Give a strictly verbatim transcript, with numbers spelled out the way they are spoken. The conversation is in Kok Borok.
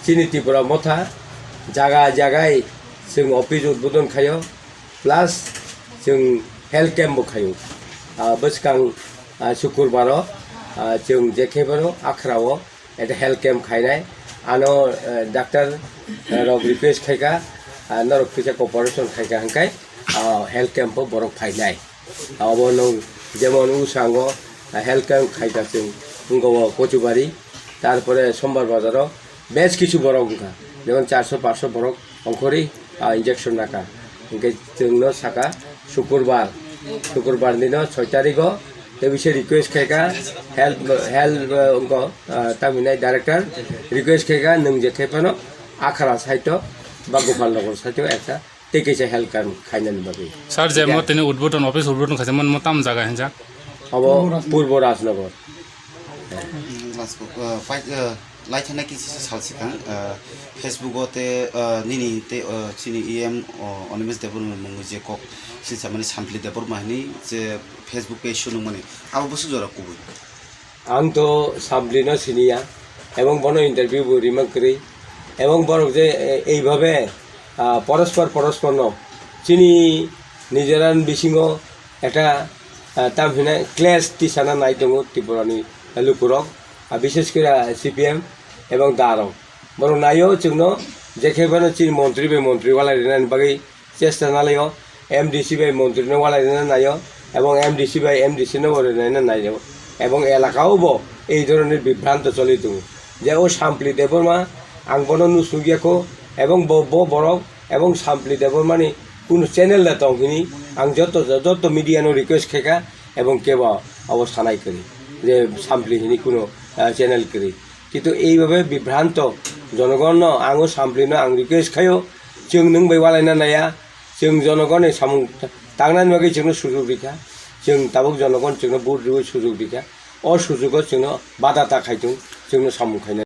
Chini Tripura Motha jaga jagai chwng office udbodon khaio, plus chwng health camp bo khaio. Ah, bwskang, ah, Sukurbaro, ah, chwng je khe bono Akhra o ekta health camp khainai. Ano, eh, doctor, eh, rok request khaika, ah, norok kisa cooperation khaika hwnkhe, ah, health camp o borok phainai. Abo nwng jemon Usango, ah, health camp khaika chwng wngkha o Kochubari, tarpore Sombar Bazaro bej kisu borok wngkha, jemon charso paso borok ongkhorwi, ah, injection naka. Hwnkhe chwngno saka Sukurbar, Sukurbar nino soi tarigo, tei bise request khaika health, health, ah, wngkha, ah, tamhinai director request khaika nwng je khe phano Akhara side o ba Gopal Nagar side o ekta tei kaisa health camp khainani bagwi. Sir, je mo tini udbodon, office udbodon khaisa, mo, mo tam jaga hinjak? Abo Purbo Rajnagar. Last, uh, five, uh, lai thani kisa sal sikang, uh, Facebook o te, uh, nini te, uh, chini E M, uh, Animesh Debbarma mungwi je kok sinsa mani Sampli Debbarma hinwi je Facebook page sunu mani abo bwswk jora kubui. Ang to Sampli no siniya, ebong bono interview bo rima kwrwi, ebong borok je, e, eibabe, ah, porospor porospor no chini nijeran bisingo ekta, ah, tam hinai clash tisana nai tongo Tripura ni lukurok, ah, bishes kore C P M ebong darok. Borok naio chwngno je khe phano chini montri bai montri walai rwnani bagwi chesta nalaio, M D C bai montri no walai rwna naio, ebong M D C bai M D C no bo rwna naio, ebong elaka o bo ei dhoroner bibhranto choli tongo. Je o Sampli Debbarma, ang bono nusuk ya kho, ebong bo, bo borok, ebong Sampli Debbarma ni kunu channel da tong hini, ang joto, joto media no request khaika, ebong kebo abo sanai kwrwi, je Sampli hini kunu, ah, channel kwrwi. Kintu eibabe bibhranto jonogonno ang o Samplino ang request khaio, chwng nwng bai walaina naiya, chwng jonogonni samung tangnani bagwi chwngno sujug rikha, chwng tabuk jonogon chwngno vote riwi sujug rikha, o sujugo chwngno bada ta khaitung, chwngno samung khainai.